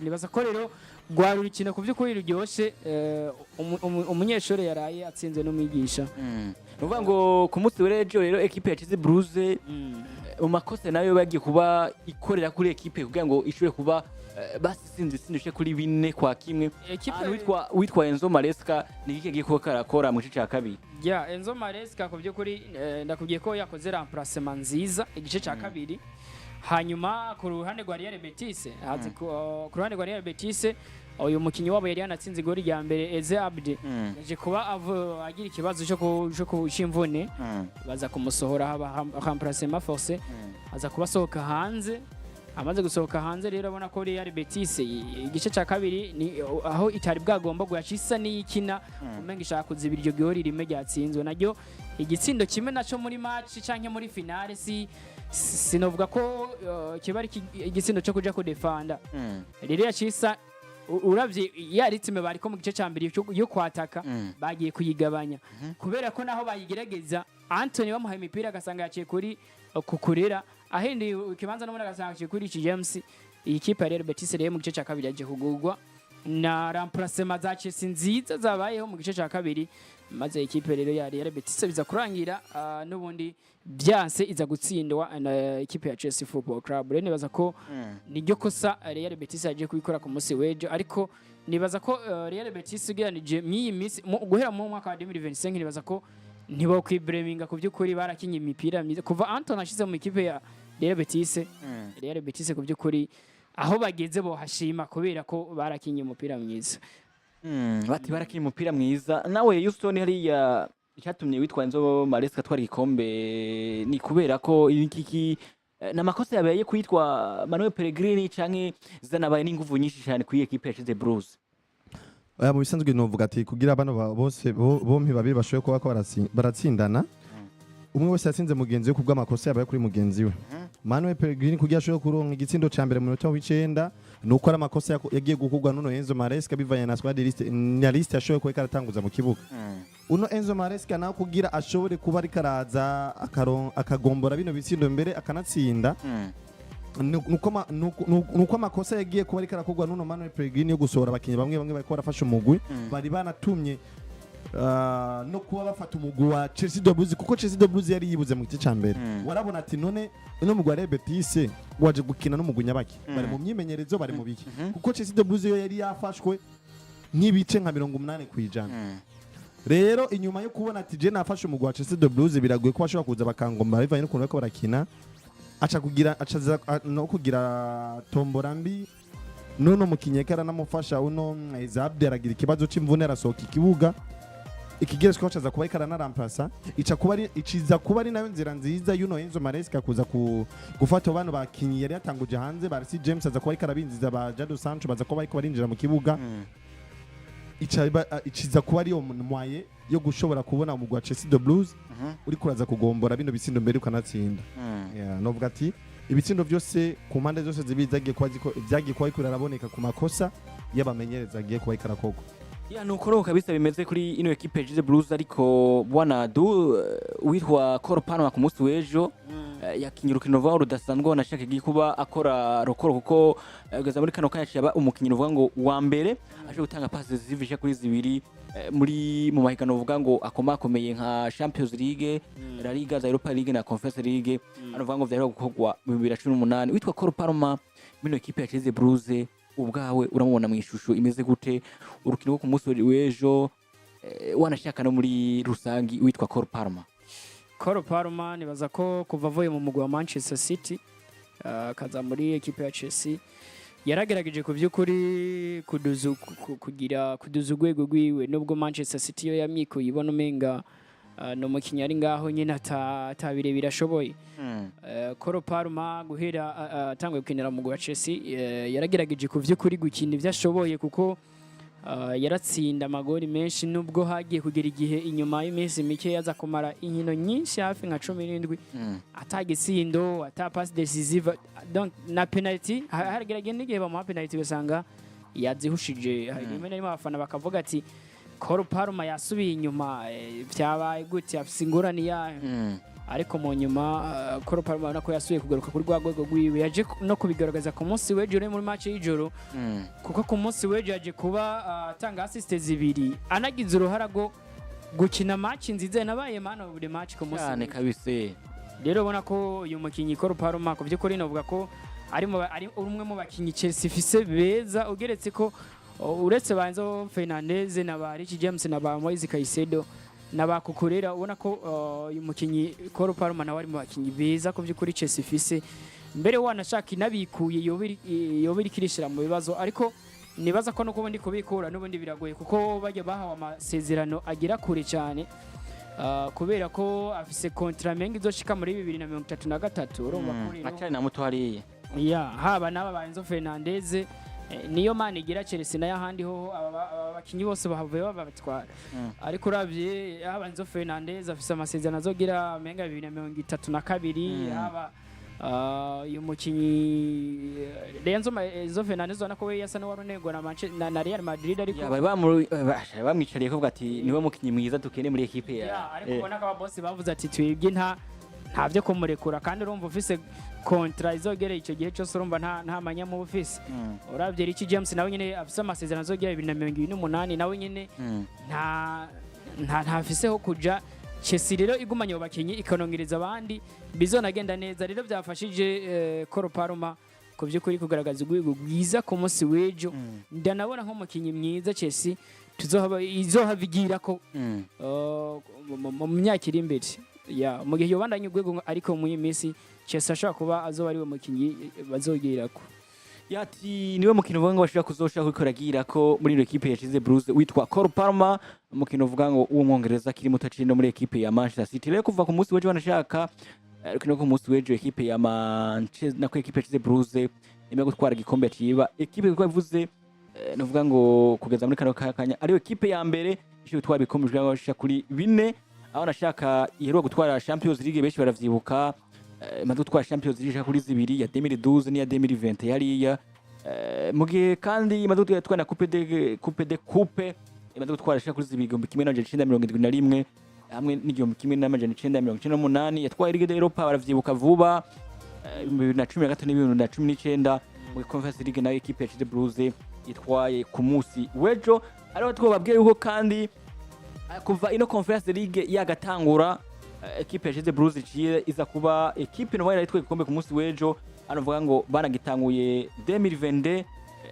Nibaza ko rero rwari urukino ku by'ukuri ruryoshe, umunyeshuri yaraye atsinze n'umwigisha. Ni ukuvuga ngo ku munsi w'ejo rero ekipe ya Chelsea Blues mu makosa nayo bagiye kuba ikorera kuri ekipe kugira ngo ishobore kuba basisinze itsinda ishike kuri 4-1. Ekipe Ahantu witwa Enzo Maresca ni iki agiye kuba karakora mu gice cya kabiri? Ya, Enzo Maresca ku by'ukuri ndakubwiye ko yakoze remplacement nziza igice cya kabiri. Hanyuma ku ruhande rwa Real Betis ku ruhande rwa Real Betis uyu mukinyi wabo yari yanatsinze igori rya mbere, Eze Abde, yaje kuba agira ikibazo c'imvune, baza kumusohora, haba remplacement forcé, aza kuba asohoka hanze. Amaze gusohoka hanze rero abona ko Real Betis igice cya kabiri ni aho itari bwagomba guhaca isa n'iyikina umenga ishaka kuzibira iryo gori rimwe ryatsinzwe naryo, igitsindo kimwe naco muri match canke muri finale si sinovuga ko kiba ari igitsindo cyo kuja kudefanda. Rero yacisa uravye ya rythme bariko mu gice ca mbere yo kwataka, bagiye kuyigabanya kubera ko naho bayigerageza Anthony bamuhaye imipira agasanga yaciye kuri Cucurella, ahinduye ikibanza n'ubundi agasanga yaciye kuri Reece James. Iyi kipe ya Real Betis rero mu gice cya kabiri yagiye kugurwa na remplacement za Chelsea nziza zabayeho mu gice cya kabiri, maze ikipe rero ya Real Betis biza kurangira n'ubundi byanse, iza gutsindwa na ikipe ya Chelsea Football Club. Rero nibaza ko niryo kosa Real Betis yagiye kubikora ku munsi w'ejo, ariko nibaza ko Real Betis ugereranije mw'iyi minsi guhera mu mwaka wa 2025, nibaza ko ntibokwibureminga. Ku by'ukuri barakinye imipira myiza kuva Anton ashize mu ikipe ya Real Betis. Real Betis ku by'ukuri aho bageze bohashima kubera ko barakinye umupira mwiza. Bati barakinye umupira mwiza. Nawe Houston, hariya icyatumye witwa Enzo Maresca atwara igikombe ni kubera ko iki n'amakosa yabaye kwitwa Manuel Pellegrini canke zanabaye n'inguvu nyinshi cyane kuri ekipe ya Chelsea Blues? Oya, mu bisanzwe novuga ati kugira bano bose bompi babiri bashoboye kuba ko baratsindana, umwe wese yatsinze mugenzi we kubw'amakosa yabaye kuri mugenzi we. Manuel Pellegrini kugira ashobore kuronka igitsindo ca mbere mu minota w'icenda nuko ari amakosa yagiye gukorwa n'uno Enzo Maresca bivanye na squad list na list yashoboye kuba aratanguza mu kibuga. Uno Enzo Maresca nawe kugira ashobore kuba ariko araza akagombora bino bitsindo mbere akanatsinda, nuko amakosa yagiye kuba ariko arakorwa n'uno Manuel Pellegrini yo gusohora abakinnyi bamwe bamwe bariko barafasha umugwi, bari banatumye no kuba bafata umugwi wa Chelsea de Blues, kuko Chelsea de Blues yari yibuze mu gice ca mbere. Warabona ati none uno mugwi wa Real Betis waje gukina n'umugwi nyabaki, bari mu myimenyerezo, bari mu biki? Kuko Chelsea de Blues yo yari yafashwe nk'ibice nka 80%. Rero inyuma yo kubona ati je nafashe umugwi wa Chelsea de Blues, biragoye ko bashobora kuza bakangomba bivanye n'ukuntu bariko barakina, aca kugira aca no kugira tombora mbi nuno mukinyi aranamufasha uno Zabdi aragira ikibazo c'imvune, arasohoka ikibuga. Ikigeretsweho acaza kuba ariko aranaramplasa, ica kuba ari iciza kuba ari nayo nzira nziza y'uno Enzo Maresca kuza gufata bano bakinyi yari yatanguje hanze ba Reece James, aza kuba ariko arabinjiza, ba Jadon Sancho baza kuba bariko barinjira mu kibuga. Iciza kuba ariyo mwaye yo gushobora kubona umugwi wa Chelsea de Blues uri kuraza kugombora bino bitsindo mbere ukanatsinda. Yeah, novuga ati ibitsindo byose ku mpande zose zibiri zagiye kuba biraraboneka ku makosa y'abamenyereza agiye kuba ariko arakorwa. Ya, nuko rero kabisa bimeze kuri ino ekipe ya Blues. Ariko bwana Du, witwa Cole Palmer ku munsi w'ejo yakinye urukino ruvuga ngo rudasanzwe, wanashaka igiye kuba akora rokoro, kuko kugeza muri kano kanya yaciye aba umukinnyi uvuga ngo wa mbere aje gutanga passes zivije kuri zibiri muri mu mahiganwa uvuga ngo akomakomeye nka Champions League, La Liga, za Europa League na Conference League. Hano uvuga ngo vyari gukorwa mu 2018. Witwa Cole Palmer muri ino ekipe ya Chelsea Blues, ubwawe uramubona mu ishusho imeze gute urukino rwo ku munsi w'ejo, wanashaka no muri rusangi, witwa Cole Palmer? Cole Palmer nibaza ko kuva avuye mu mugwi wa Manchester City akaza muri ekipe ya Chelsea, yaragerageje ku by'ukuri kuduza kugira kuduza urwego rwiwe, nubwo Manchester City yo yamwikuye ibona umenga ni umukinnyi ari ngaho nyine ata birebire ashoboye. Cole Palmer guhera atanguye gukinira mu mugwi wa Chelsea, yaragerageje ku by'ukuri gukina ibyo ashoboye, kuko yaratsinda amagori menshi, nubwo hagiye kugera igihe inyuma y'iminsi mike yaza kumara inkino nyinshi hafi nka 17 atagitsindo, ata passe décisive, donc na penalty haragerageje n'igihe bamuha penalty ugasanga yazihushije. Rimwe na rimwe abafana bakavuga ati: "Cole Palmer yasubiye inyuma, vyabaye gute? Afise ingorane yayo?" Ariko mu nyuma Cole Palmer urabona ko yasubiye kugaruka kuri rwa rwego rwiwe, yaje no kubigaragaza ku munsi w'ejo rero muri match y'ijoro, kuko ku munsi w'ejo yaje kuba atanga assist zibiri, anagize uruhara rwo gukina match nziza, yanabaye man of the match ku munsi Cyane. w'ejo. Kabisa. Rero ubona ko uyu mukinnyi Cole Palmer ku by'ukuri novuga ko ari umwe mu bakinnyi Chelsea ifise beza, ugeretse ko uretse ba Enzo Fernandez na ba Reece James na ba Moise Caicedo na ba Cucurella, ubona ko uyu mukinnyi Cole Palmer nawe ari mu bakinnyi beza ku by'ukuri Chelsea ifise. Mbere wanashaka inabikuye yoba iriko irishira mu bibazo, ariko nibaza ko nuko ubundi kubikura n'ubundi biragoye, kuko bajya bahawe amasezerano agera kure cyane. Kubera ko afise contrat menga izoshika muri 2033, urumva ko rero Acari na muto hariya. Ya, haba n'aba ba Enzo Fernandez, niyo mana igira Chelsea, nayo ahandi hoho aba bakinyi bose bahavuye babatwara. Ariko uravye haba Enzo Fernandez afise amasezerano azogira menga 2032, haba uyu mukinyi Enzo Fernandez, ubona ko we yasa n'uwari unegwa na Real Madrid, ariko Ya, bari bamwicariye kuvuga ati niwe mukinyi mwiza dukeneye muri ekipe ya. Ya, ariko ubona ko ababosi bavuze ati: "Twebwe nta byo kumurekura." Kandi urumva ufise contrat izogereye icyo gihe cyose, urumva nta manyamu ufise. Uravye Reece James nawe nyine afise amasezerano azogera 2028, nawe nyine nta ntafiseho kuja. Chelsea rero igumanye abo bakinyi ikanongereza abandi, bizonagenda neza. Rero byafashije Cole Palmer ku by'ukuri kugaragaza urwego rwiza ku munsi w'ejo. Ndanabona nk'umukinyi mwiza Chelsea tuzohava izohava igira ko mu myaka iri imbere, ya mu gihe yobandanya urwego, ariko muri iyi minsi Chelsea ashobora kuba azoba ari we mukinyi bazogirako. Yati niwe mukino uvuga ngo bashobora kuzoshaka kubikora agira ko muri ino ekipe yashize Bruce, witwa Cole Palmer, umukino uvuga ngo uwo mwongereza akiri muto akiri no muri ekipe ya Manchester City. Rero kuva ku munsi w'ejo banashaka rukino ku munsi w'ejo, ekipe ya Manchester nako ekipe yashize Bruce nyuma yo gutwara igikombe ciba ekipe kuko yavuze, novuga ngo kugeza muri kano kanya ariyo ekipe ya mbere ishobora gutwara ibikombe bishika kuri bine, aho nashaka iheruka gutwara Champions League, benshi baravyibuka, imaze gutwara Champions League ishika kuri zibiri, ya 2012 n'iya 2020 hariya. Mu gihe kandi imaze gutwara na coupe de coupe, imaze gutwara ishika kuri zibiri, 1971 hamwe n'1998. Yatwaye Ligue d'Europa, baravyibuka vuba, 2013 n'2019. Muri Conference League nayo ekipe ya Chelsea Blues itwaye ku munsi w'ejo. Ariho twababwiye yuko kandi kuva ino Conference League yagatangura, ekipe ya Chelsea Blues iciye iza kuba ekipe no yari itwaye igikombe ku munsi w'ejo. Hano vuga ngo banagitanguye 2022,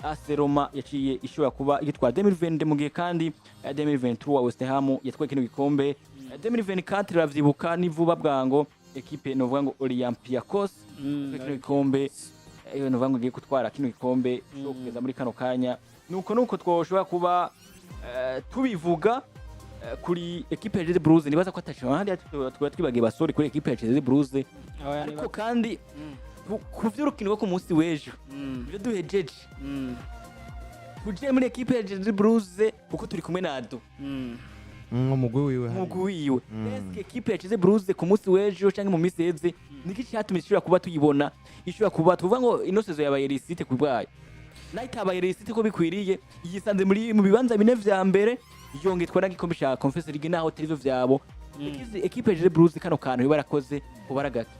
AS Roma yaciye ishobora kuba igitwara 2022, mu gihe kandi 2023 West Ham yatwaye kino gikombe. 2024 ravyibuka ni vuba bwango, ekipe novuga ngo Olympiacos yatwaye kino gikombe, novuga ngo igiye gutwara kino gikombe cyo kugeza muri kano kanya. Nuko twoshobora kuba tubivuga kuri ekipe ya Chelsea Blues. Nibaza ko atacu ahandi twaba twibagiye basore kuri ekipe ya Chelsea Blues, ariko kandi ku vy'urukino rwo ku munsi w'ejo ibyo duhejeje, tuje muri ekipe ya Chelsea Blues kuko turi kumwe na Ado. Umugwi wiwe hariya. Umugwi wiwe. Eske ekipe ya Chelsea Blues ku munsi w'ejo canke mu minsi iheze, niki cyatumye ishobora kuba tuyibona, ishobora kuba tuvuga ngo ino saison yabaye réussite ku bwayo? Nayo itabaye réussite ko bikwiriye, yisanze muri mu bibanza bine vya mbere, yongeye itwara igikombe ca Conference League, naho atari vyo vyabo. Ekipe ya Blues, kano kantu iba yarakoze kubara gake.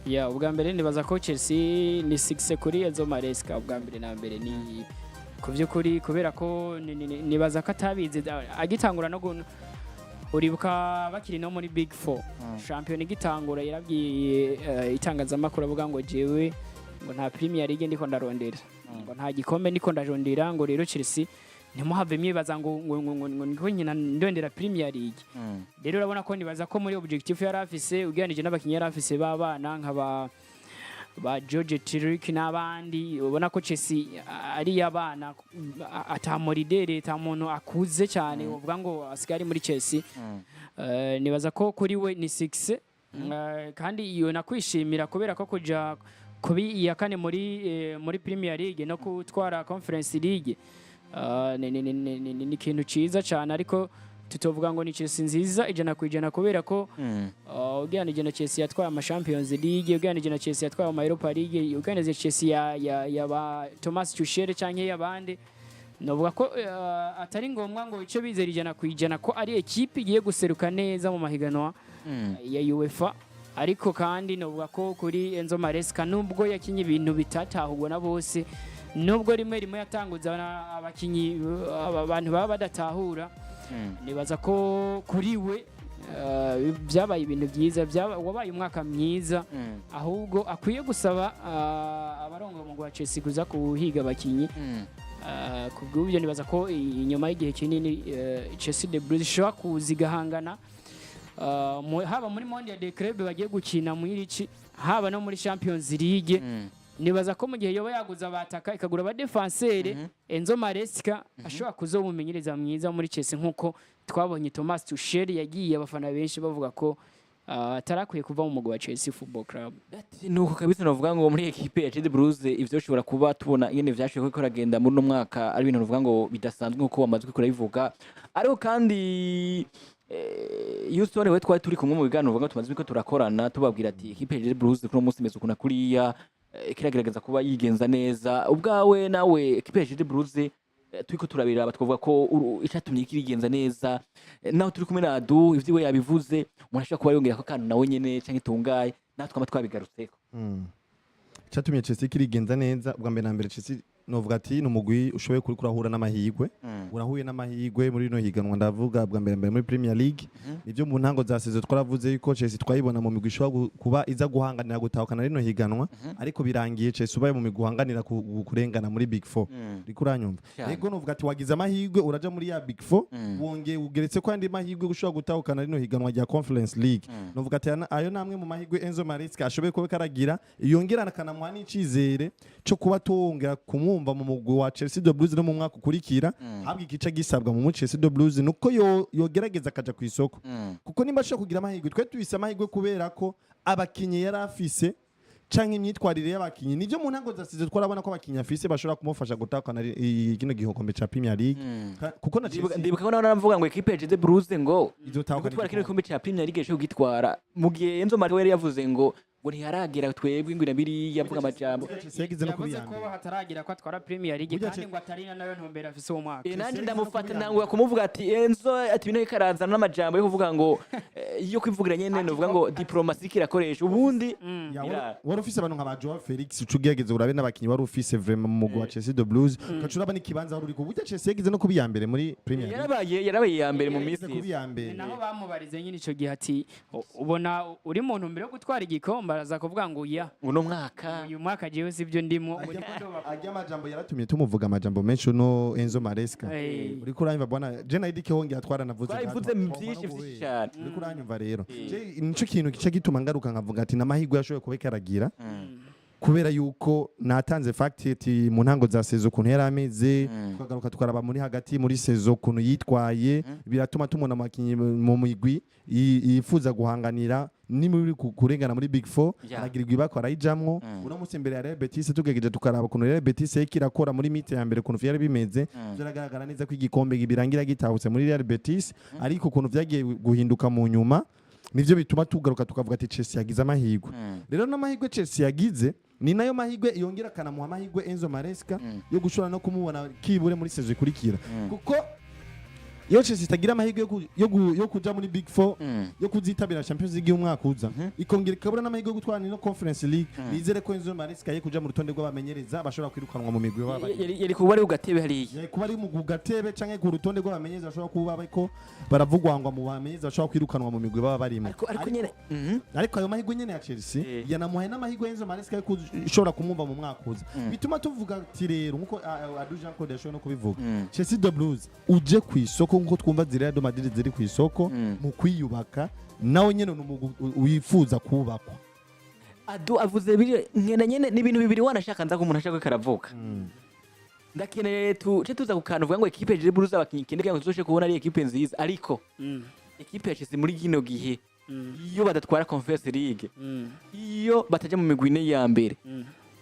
Ya, ubwa mbere nibaza ko Chelsea ni succès kuri Enzo Maresca. Ubwa mbere na mbere ni ku by'ukuri, kubera ko nibaza ko atabizi agitangura no uribuka bakiri no muri Big Four, shampiyona igitangura, yarabwiye itangazamakuru avuga ngo jewe ngo nta Premier League ndiko ndarondera, ngo nta gikombe ndiko ndarondera, ngo rero Chelsea ntimuhave mwibaza ngo ndiko nkina ndondera Premier League. Rero urabona ko nibaza ko muri objectif yari afise, ugereranije n'abakinnyi yari afise b'abana nka ba George Trick n'abandi, ubona ko Chelsea ari iy'abana, ata mu leader, ata muntu akuze cyane uvuga ngo asigaye ari muri Chelsea. Nibaza ko kuri we ni 6, kandi iyo nakwishimira kubera ko kuja kubi iya kane muri Premier League no gutwara Conference League ni ikintu ciza cyane, ariko tutovuga ngo ni Chelsea nziza 100%, kubera ko ugereranije na Chelsea yatwaye ama Champions League, ugereranije na Chelsea yatwaye ama Europa League, ugereranije Chelsea ya ba Thomas Tuchel canke y'abandi, novuga ko atari ngombwa ngo ico bizera 100% ko ari ekipe igiye guseruka neza mu mahiganwa ya UEFA. Ariko kandi novuga ko kuri Enzo Maresca, nubwo yakinye ibintu bitatahurwa na bose, nubwo rimwe rimwe yatanguza abakinyi abantu baba badatahura, nibaza ko kuri we byabaye ibintu byiza, wabaye umwaka mwiza. Ahubwo akwiye gusaba abarongoye umugwi wa Chelsea kuza kuhiga abakinyi. Ku bw'ibyo nibaza ko inyuma y'igihe kinini Chelsea the Blues ishobora kuza igahangana haba muri Mondial de Club bagiye gukina muri iki, haba no muri Champions League. Nibaza ko mu gihe yoba yaguze abataka, ikagura abadefensere, Enzo Maresca ashobora kuzoba umumenyereza mwiza muri Chelsea, nkuko twabonye Thomas Tuchel yagiye abafana benshi bavuga ko atarakwiye kuva mu mugwi wa Chelsea Football Club. Ati, nuko kabisa novuga ngo muri ekipe ya Chelsea Blues ivyo ushobora kuba tubona ingene vyashoboye ko iragenda muri uno mwaka ari ibintu novuga ngo bidasanzwe, nkuko bamaze kwikora bivuga. Ariko kandi Houston, we twari turi kumwe mu biganiro uvuga tumaze ko turakorana, tubabwira ati ekipe ya Chelsea Blues kuri uno munsi imeze ukuntu kuriya, kiragerageza kuba yigenza neza. Ubwawe nawe, ekipe ya Chelsea Blues turiko turabiraba, twavuga ko icatumye kirigenza neza, naho turi kumwe na Adu, ivyiwe yabivuze, umuntu ashobora kuba yongera ko akantu nawe nyene canke tungaye natwe twama twabigarutseko. Icyatumye Chelsea kirigenza neza, ubwa mbere na mbere, Chelsea novuga ati ni umugwi ushoboye kuri kurahura n'amahirwe, urahuye n'amahirwe muri rino higanwa. Ndavuga bwa mbere mbere muri Premier League. Nivyo, mu ntango za saison twaravuze yuko Chelsea twayibona mu migwi ishobora kuba iza guhanganira gutahukana rino higanwa, ariko birangiye Chelsea ubaye mu migwi uhanganira kurengana muri Big Four. Uriko uranyumva? Cyane. Yego, novuga ati wagize amahirwe uraja muri ya Big Four, wongeye ugeretse ko andi mahirwe ushobora gutahukana rino higanwa rya Conference League. Novuga ati ayo namwe mu mahirwe Enzo Maresca ashoboye kuba karagira, yongera akanamuha n'icizere cyo kuba tongera kumwumva mu mugwi wa Chelsea de Blues no mu mwaka ukurikira. Habwa igice gisabwa mu Chelsea de Blues nuko yogerageza akaja ku isoko, kuko nimba ashobora kugira amahirwe, twe tubise amahirwe kubera ko abakinyi yari afise canke imyitwarire y'abakinyi, nivyo mu ntango zasize twarabona ko abakinyi afise bashobora kumufasha gutahukana kino gikombe ca Premier League. Kuko na Chelsea Ndibuka ko nawe naravuga ngo ekipe ya Chelsea Blues ngo izotahukana gutwara kino igikombe. gikombe ca Premier League, ishobora kugitwara, mu gihe Enzo Maresca yari yavuze ngo ntiharagera twebwe, ngo inabiriya avuga amajambo. Chelsea yagize no Yavuze kubi ya ko mbere. hataragira ko atwara Premier League, Burya kandi ngo atari nayo ntumbero afise uwo mwaka. Nanjye ndamufata, ntangura kumuvuga ati Enzo, ati ibintu karazana n'amajambo yo kuvuga ngo yo kwivugira nyene, novuga ngo diplomatie kirakoresha ubundi. Ya, wari ufise abantu nka ba Joao Felix, uca ugerageza urabe n'abakinyi wari ufise vraiment mu mugwi wa Chelsea de Blues, ugaca uraba n'ikibanza wari uriko. Burya Chelsea yagize no kuba iya mbere muri Premier League. Yarabaye iya mbere mu minsi Yagize kuba iya mbere. Ni naho bamubarize nyine ico gihe ati ubona uri mu ntumbero yo gutwara igikombe?" Araza kuvuga ngo ya uno mwaka. Uyu mwaka jewe sivyo ndimwo. Arya amajambo yaratumye tumuvuga amajambo menshi uno Enzo Maresca. Uriko uranyumva bwana? Je na Idike hongera twaranavuze. Twarabivuze byinshi byinshi cyane. Uriko uranyumva rero? Je nico kintu kica gituma ngaruka nkavuga ati n'amahirwe yashoboye kuba karagira, kubera yuko natanze fact ati mu ntango za saison ukuntu yari ameze, tukagaruka tukaraba muri hagati muri saison ukuntu yitwaye, biratuma tumubona amakinyi mu migwi yifuza guhanganira ni muri kurengana muri Big Four. Aragirirwa ibako arayijamwo. Uno munsi imbere ya Real Betis, tugegeje tukaraba ukuntu Real Betis yariko irakora muri mi-temps ya mbere, ukuntu vyari bimeze, vyaragaragara neza ko igikombe birangira gitahutse muri Real Betis, ariko ukuntu vyagiye guhinduka mu nyuma. Nivyo bituma tugaruka tukavuga ati Chelsea yagize amahirwe. Rero n'amahirwe Chelsea yagize ni nayo mahirwe yongera akanamuha amahirwe Enzo Maresca yo gushobora no kumubona kibure muri saison ikurikira, kuko iyo Chelsea itagira amahirwe yo kuja muri Big Four, yo kuzitabira Champions League y'umwaka uza, ikongera ikabura n'amahirwe yo gutwara ino Conference League, nizere ko Enzo Maresca ye kuja mu rutonde rw'abamenyereza bashobora kwirukanwa mu migwi baba bari. Yari kuba ari ku gatebe hariya. Yari kuba ari mu gatebe canke ku rutonde rw'abamenyereza bashobora kuba bariko baravugwangwa mu bamenyereza bashobora kwirukanwa mu migwi baba barimo. Ariko nyene Ariko ayo mahirwe nyene ya Chelsea yanamuhaye n'amahirwe Enzo Maresca yo kushobora kumwumva mu mwaka uza. Bituma tuvuga ati rero, nkuko Adu Jean Claude yashoboye no kubivuga, Chelsea the Blues uje ku isoko nkuko twumva ziriya do Madrid ziri ku isoko mu kwiyubaka, nawe nyene ni umugwi wifuza kubakwa. Adu avuze biri nkena nyene ni ibintu bibiri, wanashaka nza ko umuntu ashaka ko karavuka. Ndakeneye tu ce tuza ku kantu uvuga ngo ekipe ya Blues abakinyi kende kugira ngo tuzoshe kubona ari ekipe nziza, ariko ekipe ya Chelsea muri kino gihe, iyo badatwara Conference League, iyo bataja mu migwi ine ya mbere,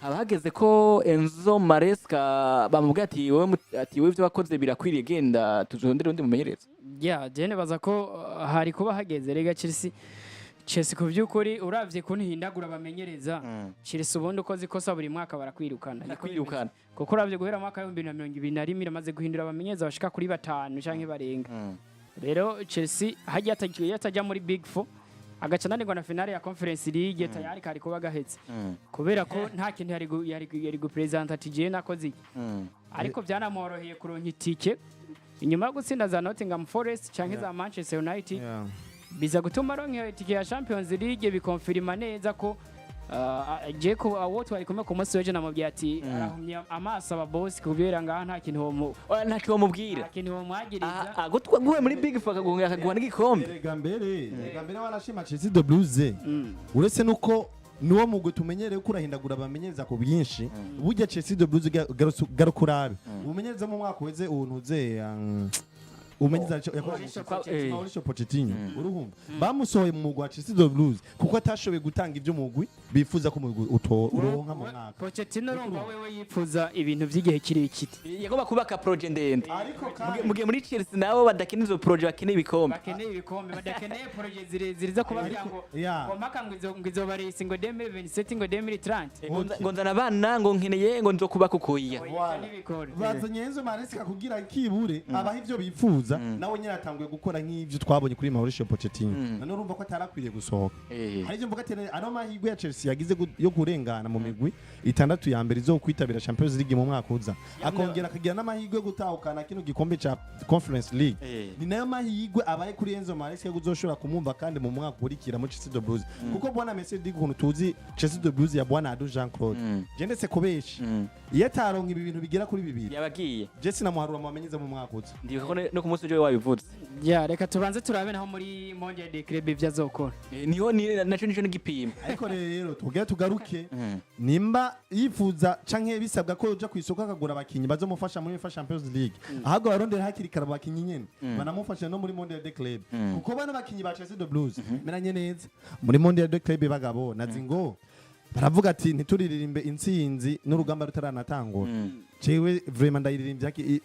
haba hageze ko Enzo Maresca bamubwira ati wowe ati wowe ivyo wakoze birakwiriye, genda tuzondere undi mumenyereza? Ya, je nibaza ko hari kuba hageze. Rega Chelsea ku by'ukuri, uravye kuntu ihindagura abamenyereza, Chelsea ubundi ukoze ikosa buri mwaka barakwirukana. Barakwirukana. Kuko uravye guhera mu mwaka wa 2021 iramaze guhindura abamenyereza bashika kuri batanu canke barenga. Rero Chelsea hajya atajya muri Big Four, agaca ananirwa na finale ya Conference League, tayari kari kuba gahetse, kubera ko nta kintu yari gupresenta ati jewe nakoze iki. Ariko byanamworoheye kuronka itike inyuma yo gutsinda za Nottingham Forest canke za Manchester United, biza gutuma aronka itike ya Champions League, bikonfirima neza ko je ko awo twari kumwe ku munsi w'ejo namubwiye ati arahumye amaso aba boss, kubera ngaha nta kintu womu Oya, ntacyo bamubwira. Nta kintu womwagiriza. Guhuye muri Big Four akaguha n'igikombe. Erega mbere wanashima Chelsea the Blues, uretse nuko niwo mugwi tumenyereye ko urahindagura abamenyereza ku bwinshi, burya Chelsea the Blues garuka urabe ubumenyereza mu mwaka uheze, untuze umenyereza Mauricio Pochettino, uruhumva bamusohoye mu mugwi wa Chelsea the Blues kuko atashoboye gutanga ibyo mugwi bifuza ko umugwi uronka mu mwaka. Pochettino, urumva wewe yifuza ibintu by'igihe kirekire. Yagomba kubaka projet ndende. Ariko Mu gihe muri Chelsea nabo badakeneye izo projet, bakeneye ibikombe. Bakeneye ibikombe, badakeneye projet zirezire zo kubabwira ngo ngo mpaka ngo izo baresi ngo 2027, ngo 2030. Ngo nzana abana, ngo nkeneye ngo nzokubaka ukuya. Oya, ntibikore. Bazanye Enzo Maresca kugira kibure abaha ivyo bifuza, nawe nyine atanguye gukora nk'ivyo twabonye kuri Mauricio Pochettino. None urumva ko atarakwiriye gusohoka. Hari ivyo mvuga ati ano mahirwe ya Chelsea yagize yo kurengana mu migwi itandatu ya mbere izo kwitabira Champions League mu mwaka uza, akongera akagira n'amahirwe yo gutahukana kino gikombe ca Conference League, ni nayo mahirwe abaye kuri Enzo Maresca yo kuzoshobora kumwumva kandi mu mwaka ukurikira muri Chelsea the Blues, kuko bwana Messi ukuntu tuzi Chelsea the Blues ya bwana Adu Jean Claude, je ndetse kubeshi iyo ataronka ibi bintu bigera kuri bibiri, Yabagiye. je sinamuharura mu bamenyereza mu mwaka uza. Ndibuka ko no ku munsi w'ejo wabivuze. Ya, reka tubanze turabe naho muri Mondial de Club ivyo azokora. Niho ni naco nico n'igipimo. Ariko rero tubwire tugaruke, nimba yifuza canke bisabwa ko yoja ku isoko akagura abakinyi bazomufasha muri UEFA Champions League, ahubwo barondera hakiri kare abakinyi nyene banamufasha no muri Mondial de Club, kuko bano bakinyi ba Chelsea the Blues meranye neza muri Mondial de Club, bagabo nazi ngo baravuga ati ntituriririmbe intsinzi n'urugamba rutaranatangura. Jewe vraiment ndayiririmbye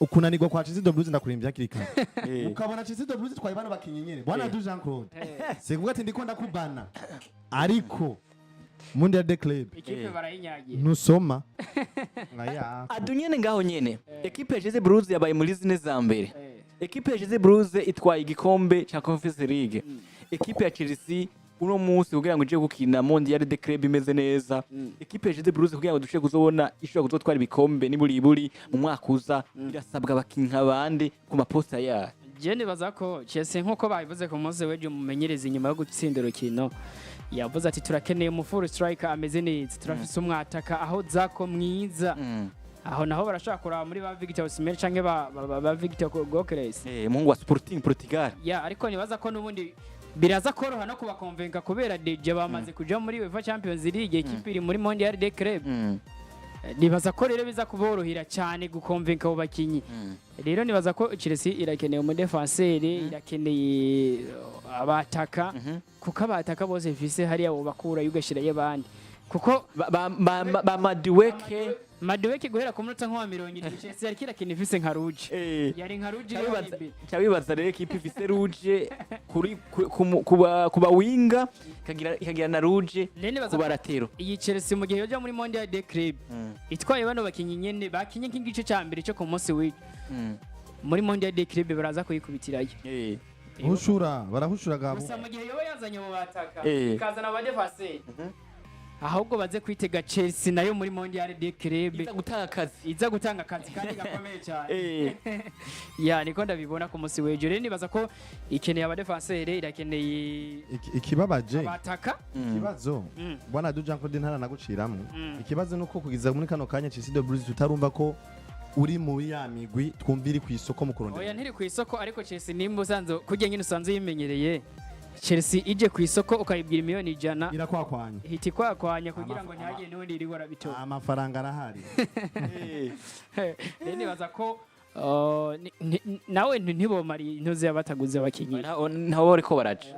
ukunanirwa kwa Chelsea the Blues ndakurimbye hakiri kare, ukabona Chelsea the Blues twaye bano bakinyi nyene, bwana Du Jean Claude, sikuvuga ati ndiko ndakubana, ariko Mondial de Club Ikipe barayinyagiye. Ntusoma aya. Adu nyene ngaho nyene ekipe ya Chelsea Blues yabaye muri zine za mbere. Ekipe ya Chelsea Blues itwaye igikombe ca Conference League. Ekipe ya Chelsea uno munsi kugira ngo ije gukina Mondial de Club imeze neza, ekipe ya Chelsea Blues kugira ngo dushobore kuzobona ishobora kuzotwara ibikombe niburiburi mu mwaka uza, irasabwa abakinyi nk'abandi ku maposta yayo? Je nibaza ko Chelsea, nkuko babivuze ku munsi w'ejo, umumenyereza inyuma yo gutsinda urukino yavuze ati turakeneye umufuru striker ameze neza, turafise umwataka aho zako mwiza. Aho naho barashobora kuraba muri ba Victor Osimhen canke ba Victor Gyokeres. Umuhungu wa Sporting Portugal. Ya, ariko nibaza ko n'ubundi biraza koroha no kubakonvenka, kubera déjà bamaze kuja muri UEFA Champions League, ekipe iri muri Mondial de Club. Nibaza ko rero biza kuborohera cyane gukonvenka abo bakinyi. Rero nibaza ko Chelsea irakeneye umudefenseri, irakeneye abataka, kuko abataka bose ifise hariya bobakura ugashyirayo abandi. Kuko Ba Madueke. Madueke guhera ku munota nko wa 70, Chelsea yari kira kintu ifise nka rouge. Yari nka rouge iri imbere. Cabibaza rero ekipe ifise rouge kuri kuba winga, ikagira na rouge Rero nibaza ku baratero. Iyi Chelsea, mu gihe yoja muri Mondial de Club itwaye bano bakinyi nyene bakinye nk'igice ca mbere cyo ku munsi w'ejo, muri Mondial de Club baraza kuyikubitirayo. Hushura barahushura gabo. Gusa mu gihe yoba yazanye abo bataka, ikazana aba défenseur, ahubwo baze kwitega Chelsea nayo muri Mondial de Club Iza gutanga akazi. Iza gutanga akazi kandi gakomeye cyane. Ya, niko ndabibona ku munsi w'ejo. Rero nibaza ko ikeneye aba défenseur, irakeneye Ikibabaje abataka. ikibazo, bwana Du Jean Claude, ntara naguciramwo. Ikibazo nuko kugeza muri kano kanya Chelsea de Blues tutarumva ko uri muri ya migwi twumva iri ku isoko mu kurondera. Oya, ntiri ku isoko, ariko Chelsea nimba usanzwe kurya nyine usanzwe yimenyereye, Chelsea ije ku isoko ukayibwira miliyoni 100, Irakwakwanya. Ihita ikwakwanya kugira ngo ntihagire n'undi iri barabitora. Amafaranga arahari. Rero nibaza ko nawe ntibomara intuzi y'abataguze abakinyi. Nabo bariko baraja.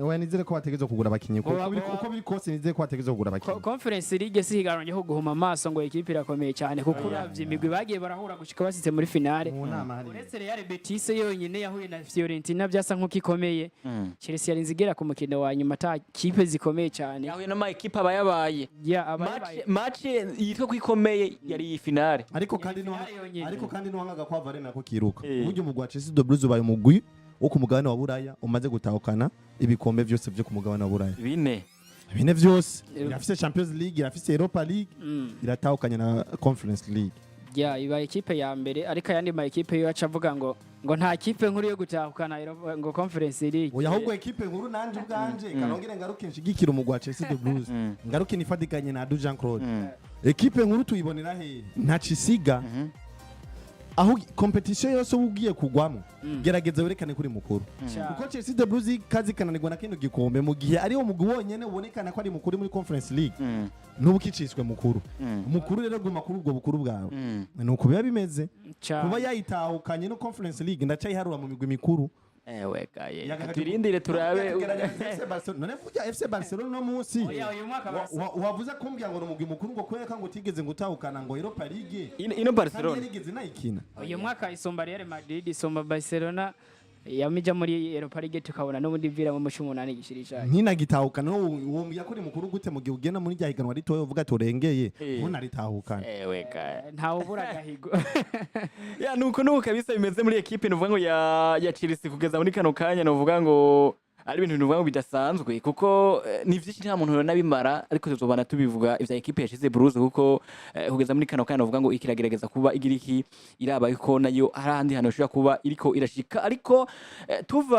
Oya, nizere ko bategerezwa kugura abakinyi, kuko uko biri kose nizere ko bategerezwa kugura abakinyi. Conference League si higanwa ryo guhuma amaso ngo ikipe irakomeye cyane, kuko uravye imigwi bagiye barahura gushika basitse muri finale, Mu nama hari uretse Real Betis yonyine yahuye na Fiorentina byasa nk'uko ikomeye, Chelsea yarinze igera ku mukino wa nyuma ata kipe zikomeye cyane. Yahuye n'ama ekipe aba yabaye. Ya, abaye. Match yitwa ko ikomeye yari iyi finale. Ariko kandi Finale yonyine. Ariko kandi nuwangaga kwa Varane nako kiruka. Burya umugwi wa Chelsea de Blues ubaye umugwi wo ku mugabane wa Buraya umaze gutahukana ibikombe vyose vyo ku mugabane wa Buraya. Bine. Bine vyose. Irafise Champions League, irafise Europa League, iratahukanye na Conference League. Ya, ibaye ikipe ya mbere, ariko ayandi ma ekipe yo aca avuga ngo nta kipe nkuru yo gutahukana ngo Conference League. Oya, ahubwo ekipe nkuru nanje ubwanje kanongere ngaruke nshigikira umugwi wa Chelsea de Blues, ngaruke nifatikanye na Adu Jean Claude. Ekipe nkuru tuyibonera he? Ntacisiga aho competition yose uba ugiye kugwamo, gerageza werekane kuri mukuru, kuko Chelsea de Blues ikazi kananirwa na kino gikombe mu gihe ariwo mugwi wonyene ubonekana ko ari mukuru muri Conference League, n'ubu ukiciswe mukuru. Mukuru rero guma kuri ubwo bukuru bwawe, nuko biba bimeze. Kuba yayitahukanye no Conference League, ndacayiharura mu migwi mikuru. Ewe gaye, turindire turabe. FC Barcelona, none burya FC Barcelona no munsi Oya, uyu mwaka wavuze kumbwira ngo ni umugwi mukuru, ngo kwereka ngo utigeze ngo utahukana ngo Europa League Ino kandi Barcelona yarigeze nayikina. Uyu mwaka isumba Real Madrid, isumba Barcelona, yamija muri Europa League tukabona n'ubundi vira mu muco umunani gishiri cyayo. Ntinagitahukana, wombwira ko uri mukuru gute mu gihe ugenda muri rya higanwa ritoya uvuga ati urengeye, Eh. ntunaritahukana? Ewe gaye. Ntawe ubura agahigo. Ya, nuko kabisa bimeze muri ekipe nuvuga ngo ya Chelsea kugeza muri kano kanya. Nuvuga ngo ari ibintu nuvuga ngo bidasanzwe, kuko ni vyinshi, nta muntu nabimara, ariko tuzobana tubivuga ivya ekipe ya Chelsea Blues, kuko kugeza muri kano kanya nuvuga ngo ikiragerageza kuba igira iki, iraba yuko nayo hari ahandi hantu ishobora kuba iriko irashika, ariko tuva